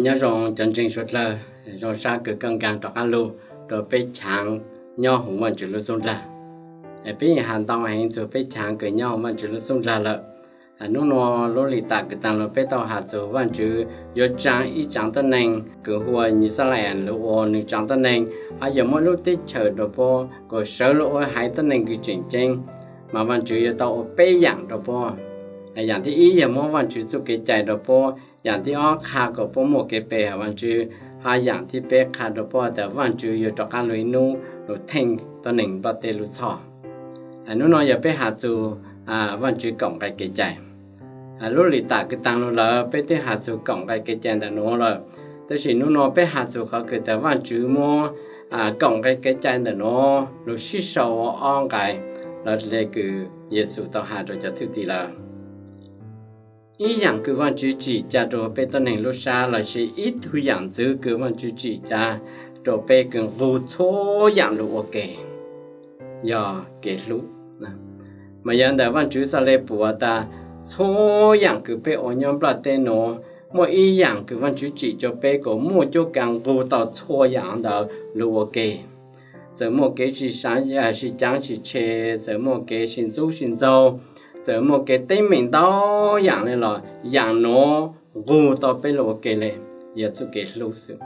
Nyob zoo cov ntseeg suav dlawg, zoo sab kws koj nkaag rov qaab lug rua peb chaav nyob huv Vaajtswv lub xub ndlag. Peb yeej has ntau heev txug peb chaav kws nyob huv Vaajtswv lub xub ndlag lawm. Nub nua lub lim tam kws taag lug peb tau has txug Vaajtswv yuav tsaa ib tsaav tuab neeg kws hu ua Yixalayees lug ua nwg tsaav tuab neeg, hab yuav muab lub teb chaws rua puab kuas sawv lug ua haiv tuab neeg kws tseem ceeb. Mas Vaajtswv yuav tau ua peb yaam rua puab. Yaam thib ib yog muab Vaajtswv txuj kev cai rua puab. Yaam thib ob qha kom puab muaj kev pe hawm Vaajtswv, hab yaam thib peb qha rua puab tas Vaajtswv yuav rov qaab lug ib nub lug theej tuab neeg nplaj teb lub txhoj. Nub nua yog peb has txug Vaajtswv kaum nqe kev cai. Lub lim tam kws taag lug lawm peb twb has txug kaum nqe kev cai ntawm nuav lawm, tab sis nub nua peb has txug qhov kws tas Vaajtswv muab kaum nqe kev cai ntawm nuav lug sib sau ua ob nqe, lawv le kws Yexus tau has rua cov thwj tim lawm. Ib yaam kws Vaajtswv tsim ca rua peb tuab neeg lub sab lossis ib tug yaam ntxwv kws Vaajtswv tsim ca rua peb kws nqug txhua yaam lug ua ke yog kev hlub. Mas yog ntawm Vaajtswv xaav le pum tas txhua yaam kws peb ua nyob nplaj teb nuav, muaj ib yaam kws Vaajtswv tsim ca peb kom muaj cuab kav nqug tau txhua yaam ntawd lug ua ke. Txawm muaj kev sib caav sib tshe, txawm muaj kev sib ntxub sib ntxaug, txawm muaj kev teeb meem ntau yaam le los yaam nuav nqug tau peb lug ua ke le, yog txuj kev hlub xwb.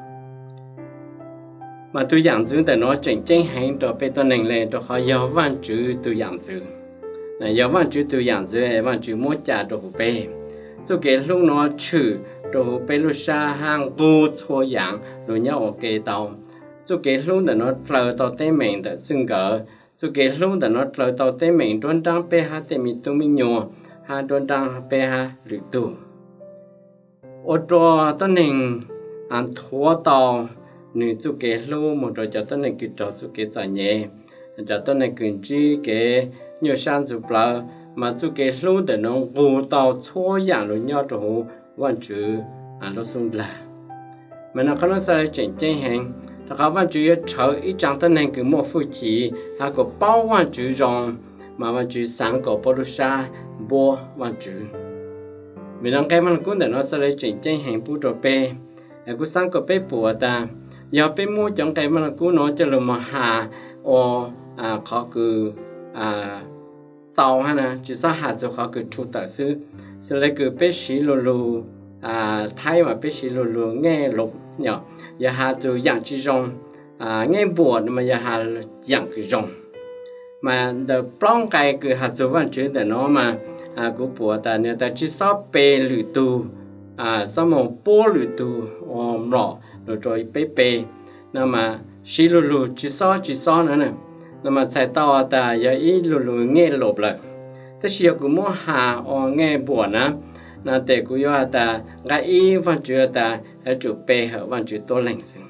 Mas tug yaam ntxwv ntawm nuav tseem ceeb heev rua peb tuab neeg le rua qhov yog Vaajtswv tug yaam ntxwv. Yog Vaajtswv tug yaam ntxwv, Vaajtswv muab ca rua huv peb. Txuj kev hlub nuav tshwm rua huv peb lub sab hab nqug txhua yaam lug nyob ua ke tau. Txuj kev hlub ntawm nuav dlaws tau teeb meem ntawm txwj nkawm. Txuj kev hlub ntawm nuav dlaws tau teeb meem nruab nraab peb hab tej me tub me nyuam, hab nruab nraab peb hab lwm tug. Ua rua tuab neeg nthuav tau nwg txuj kev hlub moog rua cov tuab neeg kws raug txuj kev txom nyem, cov tuab neeg kws ntsib kev nyuaj sab ntxuv plawv, mas txuj kev hlub ntawm nuav nqug tau txhua yaam lug nyob rua huv Vaajtswv lub xub ndlag. Mas nua qhov nuav xaav le tseem ceeb heev, rua qhov Vaajtswv yuav rhawv ib tsaav tuab neeg kws muaj hwj chim hab kuas paub Vaajtswv zoo, mas Vaajtswv xaav kom puab lub sab npuab Vaajtswv. Vim nua nqe Vaaj Lug Kub ntawm nuav xaav le tseem ceeb heev pub rua peb. Kuv xaav kom peb pum tas yog peb muab cov nqe Vaaj Lug Kub nuav coj lug moog has ua qhov kws tau hab na, tsi xob has txug qhov kws tshu tawm xwb. Xws le kws peb siv lu lug Thaib mas peb siv lu lug แง่ลบ, yog has txug yaam tsi zoo, แง่บวก mas yog has yaam kws zoo. Mas ntawm plaub nqe kws has txug Vaajtswv ntawm nuav mas kuv pum tas nwg tas tsi xob pe lwm tug, xob moog puab lwm tug ua mlom lug rua peb pe. No mas siv lu lug tsi xob tsi xob na, no mas txhais tau tas yog ib lu lug แง่ลบ lawm. Tab sis yog kuv muab has ua แง่บวก na, no tes kuv yuav has tas nqe ib Vaajtswv has tas yuav tsum pe hawm Vaajtswv tuab leeg xwb.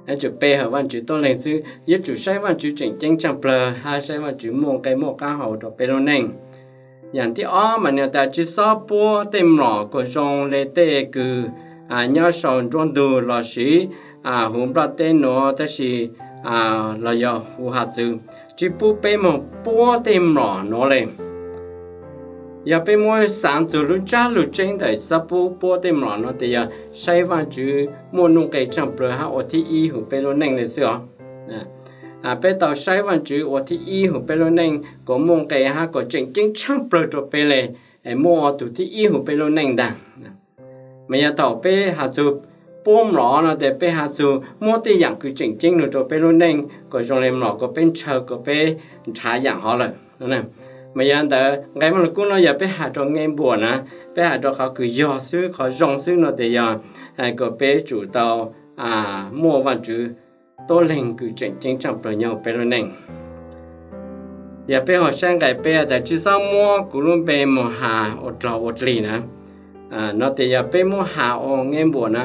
Yuav tsum pe hawm Vaajtswv tuab leeg xwb, yuav tsum saib Vaajtswv tseem ceeb tshaj plawg hab saib Vaajtswv muaj nqe muaj qab hau rua peb lub neej. Yaam thib ob mas nwg tas tsi xob puab tej mlom kuas zoo le tej kws nyob sau nruab ntug lossis huv nplaj teb nuav tab sis los yog huv has txwv, tsi pub peb moog puab tej mlom nuav le. Yog peb muab xaav txug lub ntsab lug tseeb ntawm tsi xob puab puab tej mlom nuav tes yog saib Vaajtswv muaj nuj nqe tshaj plawg hab ua thib ib huv peb lub neej le xwb os. Peb tau saib Vaajtswv ua thib ib huv peb lub neej kuas muaj nqe hab kuas tseem ceeb tshaj plawg rua peb le, muab ua tug thib ib huv peb lub neej ntag. Mas yog thaum peb has txug puab mlom no tes peb has txug muab tej yaam kws tseem ceeb lug rua peb lub neej kuas zoo le mlom kuas peb ntshaw kuas peb nrhav yaam hov lawm. Mas yog ntawd nqe Vaaj Lug Kub no yog peb has rua แง่บวก na, peb has rua qhov kws yog xwb, qhov zoo xwb no tes yog hais kuas peb tsum tau muaj Vaajtswv tuab leeg kws tseem ceeb tshaj plawg nyob huv peb lub neej. Yog peb ho saib nqe peb tas tsi xob muab kuv lub npe moog has ua dlog ua dlig na, no tes yog peb muab has ua แง่บวก na,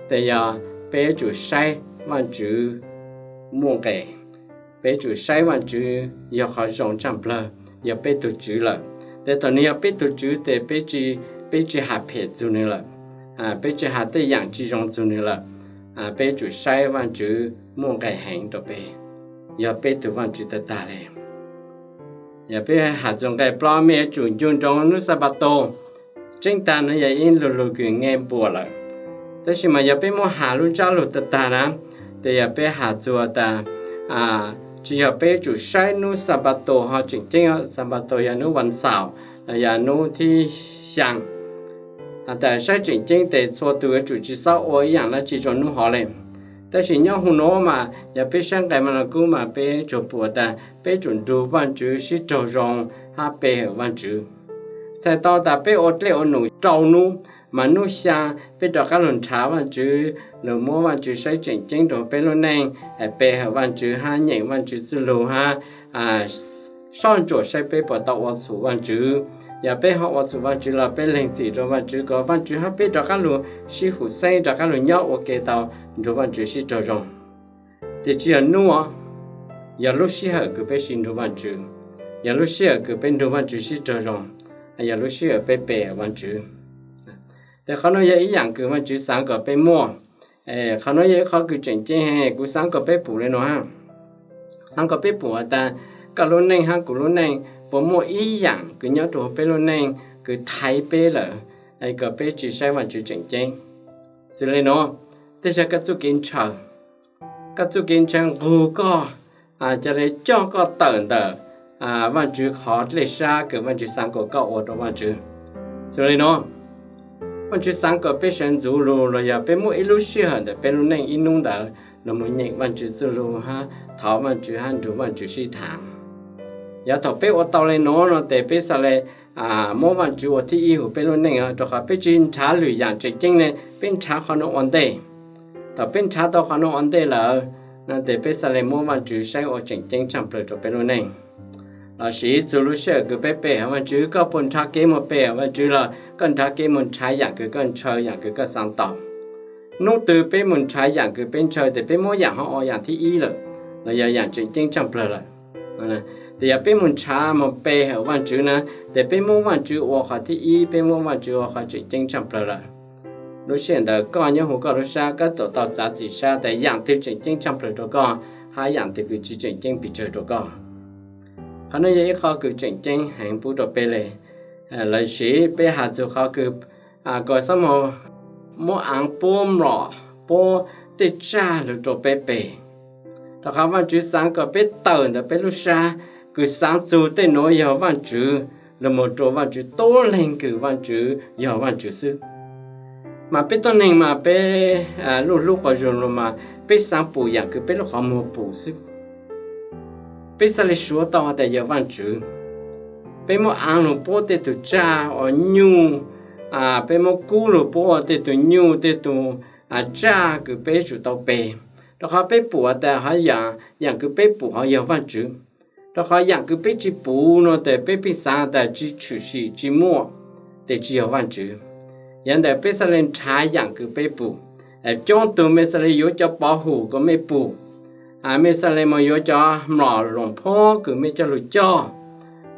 tes yog peb yuav tsum saib Vaajtswv muaj nqe, peb yuav tsum saib Vaajtswv yog qhov zoo tshaj plawg, yog peb tug Tswv lawm. Tes thaum nwg yog peb tug Tswv tes peb tsi has phem txug nwg lawm, peb tsi has tej yaam tsi zoo txug nwg lawm. Peb yuav tsum saib Vaajtswv muaj nqe heev rua peb, yog peb tug Vaajtswv tag tag le. Yog peb has txug nqe plaub, mej yuav tsum ncu nroo nub Xanpataus. Tseeb tag nuav yog ib lu lug kws แง่บวก lawm. Tab sis mas yog peb muab has lub ntsab lug tag tag na, ces yog peb has txug tas, tsis yog peb tsum saib nub Xanpataus ho tseem ceeb, Xanpataus yog nub vas xaum los yog nub thib xyaa. Has tas saib tseem ceeb tes txhua tug yuav tsum tsis xob ua ib yaam dlaab tsi rua nub hov le. Tab sis nyob huv nuav mas yog peb saib nqe Malakaub mas peb tsuas pum tas peb tsum nrug Vaajtswv sib raug zoo hab pe hawm Vaajtswv. Txhais tau tas peb ua dlej ua num rau nub, mas nub xyaa peb rov qaab lug nrhav Vaajtswv, lug muab Vaajtswv saib tseem ceeb rua peb lub neej, pe hawm Vaajtswv hab nyeem Vaajtswv txuj lug hab soj ntsuam saib peb puas tau ua txhum Vaajtswv. Yog peb ho ua txhum Vaajtswv los peb leeg txim rua Vaajtswv kom Vaajtswv hab peb rov qaab lug sib hum xeeb, rov qaab lug nyob ua ke tau nrug Vaajtswv sib raug zoo. Tes tsis yog nub, yog lub sij hawm kws peb sib nrug Vaajtswv, yog lub sij hawm kws peb nrug Vaajtswv sib raug zoo, yog lub sij hawm peb pe hawm Vaajtswv. Tes qhov nuav yog ib yaam kws Vaajtswv xaav kom peb muaj. Qhov nuav yog ib qhov kws tseem ceeb heev, kuv xaav kom peb pum le nuav hab. Xaav kom peb pum has tas koj lub neej hab kuv lub neej puas muaj ib yaam kws nyob rua peb lub neej kws thaiv peb lawm, kom peb tsis saib Vaajtswv tseem ceeb. Xws le nuav, tej zag koj txuj kev ntshaw, koj txuj kev ntshaw nqug koj, ca le coj koj tawm ntawm Vaajtswv qhov dlej sab kws Vaajtswv xaav kom koj ua rua Vaajtswv. Xws le nuav, Vaajtswv xaav kom peb sawv ntxuv lug los yog peb muaj ib lub sij hawm ntawm peb lub neej ib nub ntawd lug moog nyeem Vaajtswv txuj lug hab thov Vaajtswv hab nrug Vaajtswv sib thaav. Yog thaum peb ua tau le nuav no tes peb xaav le muab Vaajtswv ua thib ib huv peb lub neej, rua qhov peb tsis nrhav lwm yaam tseem ceeb le, peb nrhav qhov nuav ua ntej. Thaum peb nrhav tau qhov nuav ua ntej lawm no tes peb xaav le muab Vaajtswv saib ua tseem ceeb tshaaj plawg rua peb lub neej. Lossis txug lub sij hawm kws peb pe hawm Vaajtswv, koj puas nrhav kev moog pe hawm Vaajtswv los koj nrhav kev moog nrhav yaam kws koj ntshaw, yaam kws koj xaav tau. Nub twg peb moog nrhav yaam kws peb ntshaw tes peb muab yaam hov ua yaam thib ib lawm, los yog yaam tseem ceeb tshaaj plawg lawm. Tes yog peb moog nrhav moog pe hawm Vaajtswv na, tes peb muab Vaajtswv ua qhov thib ib, peb muab Vaajtswv ua qhov tseem ceeb tshaaj plawg lawm. Lub sij hawm ntawd koj nyob huv koj lub sab koj tuam tau txav txim sab tas yaam twg tseem ceeb tshaaj plawg rua koj, hab yaam twg kws tsis tseem ceeb pes tsawg rua koj. Qhov nuav yog ib qho kws tseem ceeb heev pub rua peb le. Lossis peb has txug qhov kws kom xob moog muab aav puab mlom puab tej tsaj lug rua peb pe. Rua qhov Vaajtswv xaav kom peb tawm ntawm peb lub sab kws xaav txug tej nuav yog Vaajtswv, lug moog rua Vaajtswv tub leeg kws Vaajtswv yog Vaajtswv xwb. Mas peb tuab neeg mas peb lub hlub quas zug lug mas peb xaav pum yaam kws peb lub qhov muag pum xwb. Peb xaav le suav tau has tas yog Vaajtswv. Peb muab aav lug puab tej tug tsaj ua nyuj, peb muab kub lug puab ua tej tug nyuj tej tug tsaj kws peb tsum tau pe. Rua qhov peb pum has tas hov yaam kws peb pum hov yog Vaajtswv. Rua qhov yaam kws peb tsis pum no tes peb pheej xaav tas tsis tshwm sim tsis muaj, tes tsis yog Vaajtswv. Yog ntawm peb xaav le nrhav yaam kws peb pum. Coob tug mej xaav le yuav cov pov hum kom mej pum, mej xaav le moog yuav cov mlom loos phob kws mej coj lug coj,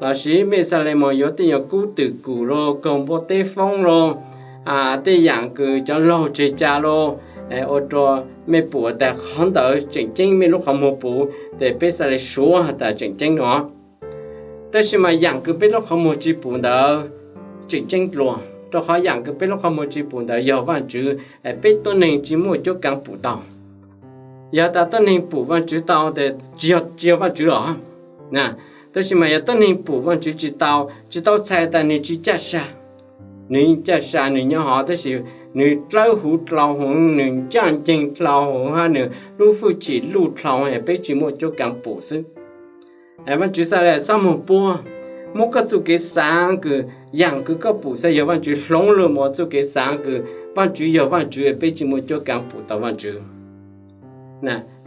lossis mej xaav le moog yuav tej nyuas kub twm kum los kaug npua teb foob los, tej yaam kws cov laug tseg ca los, ua rua mej pum tas qhov ntawd tseem ceeb mej lub qhov muag pum, tes peb xaav le suav has tas tseem ceeb no. Tab sis mas yaam kws peb lub qhov muag tsis pum ntawd tseem ceeb dlua, rua qhov yaam kws peb lub qhov muag tsis pum ntawd yog Vaajtswv, peb tuab neeg tsis muaj cuab kaav pum tau. Yog tas tuab neeg pum Vaajtswv tau tes tsis yog, tsis yog Vaajtswv los. Tab sis mas yog tuab neeg pum Vaajtswv tsis tau, tsis tau txhais tas nwg tsis caj sa. Nwg caj sa nwg nyob hov tab sis nwg dlawb huv dlhau huv, nwg ncaj nceeg dlhau huv hab nwg lub hwj chim luj dlhau, peb tsis muaj cuab kaav pum xwb. Vaajtswv xaav le xob moog puab, muab koj txuj kev xaav kws yaam kws koj pum xaav yog Vaajtswv hloov lug mus ua txuj kev xaav kws Vaajtswv yog Vaajtswv, peb tsis muaj cuab kaav pum tau Vaajtswv.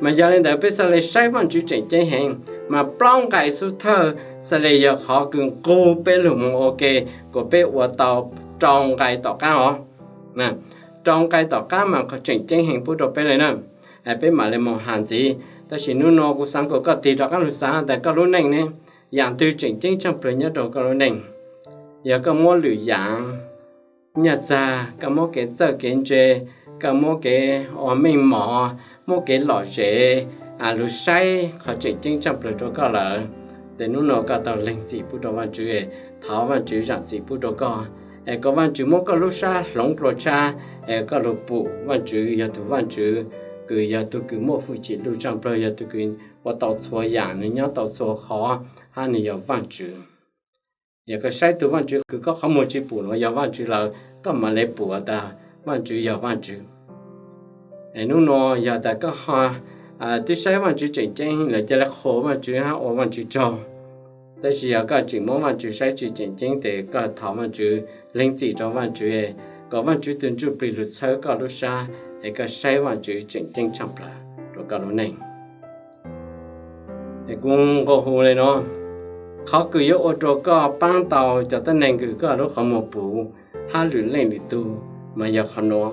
Mas yog le ntawd peb xaav le saib Vaajtswv tseem ceeb heev, mas plaub nqai xub thawj xaav le yog qhov kws nqug peb lug moog ua ke, kom peb ua tau rau nqai tom qaab os. Rau nqai tom qaab mas qhov tseem ceeb heev pub rau peb le na. Peb mam le moog has ntxiv, tab sis nub nua kuv xaav kom koj tig rov qaab lug xaav tas koj lub neej ne, yaam twg tseem ceeb tshaaj plawg nyob rau koj lub neej. Yog koj muab lwm yaam nyaj txag, koj muab kev txawj kev ntse, koj muab kev ua meej mom, muab kev lom zem lug saib qhov tseem ceeb tshaaj plawg rau koj lawm, tes nub nua koj tau leeg txim pub rau Vaajtswv, thov Vaajtswv zaam txim pub rau koj, es kom Vaajtswv muab koj lub sab hloov dlua tshab, Es koj lug pum Vaajtswv yog tug Vaajtswv kws yog tug kws muaj fwj chim luj tshaj plawg, yog tug kws ua tau txhua yaam, nwg nyob tau txhua qhov, hab nwg yog Vaajtswv. Yog koj saib tug Vaajtswv kws koj qhov muag tsi pum nuav yog Vaajtswv lawm, koj mam le pum tas Vaajtswv yog Vaajtswv. Es nub nuav yog tas koj twb saib Vaajtswv tseem ceeb lawm, ca le qhuas Vaajtswv hab ua Vaajtswv tsaug. Tab sis yog koj tseem muab Vaajtswv saib tsi tseem ceeb tes koj thov Vaajtswv, lees txim rua Vaajtswv, kom Vaajtswv tug Ntsuj Plig lug txhawb koj lub sab es koj saib Vaajtswv tseem ceeb tshaj plawg rua koj lub neej. Es kuv nqua hu le nuav, qhov kws yuav ua rua koj paab tau cov tuab neeg kws koj lub qhov muag pum hab lwm leej lwm tug mas yog qhov nuav.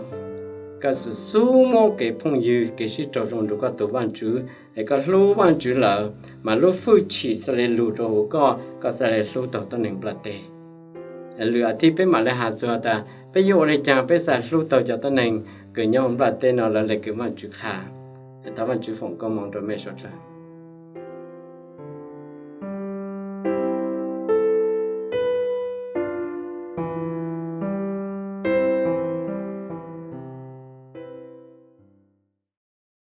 Koj xub xub muab kev phooj ywg kev sib raug zoo rua koj tug Vaajtswv, es koj hlub Vaajtswv lawm mas lub fwj chim xaav le lug rua huv koj, koj xaav le hlub taug tuab neeg nplaj teb. Lwm a thiv peb mam le has txug tas peb yuav ua le caag peb xaav hlub taug cov tuab neeg kws nyob huv nplaj teb nuav lawv le kws Vaajtswv qha. Thov Vaajtswv foom koob moov rua mej suav dlawg.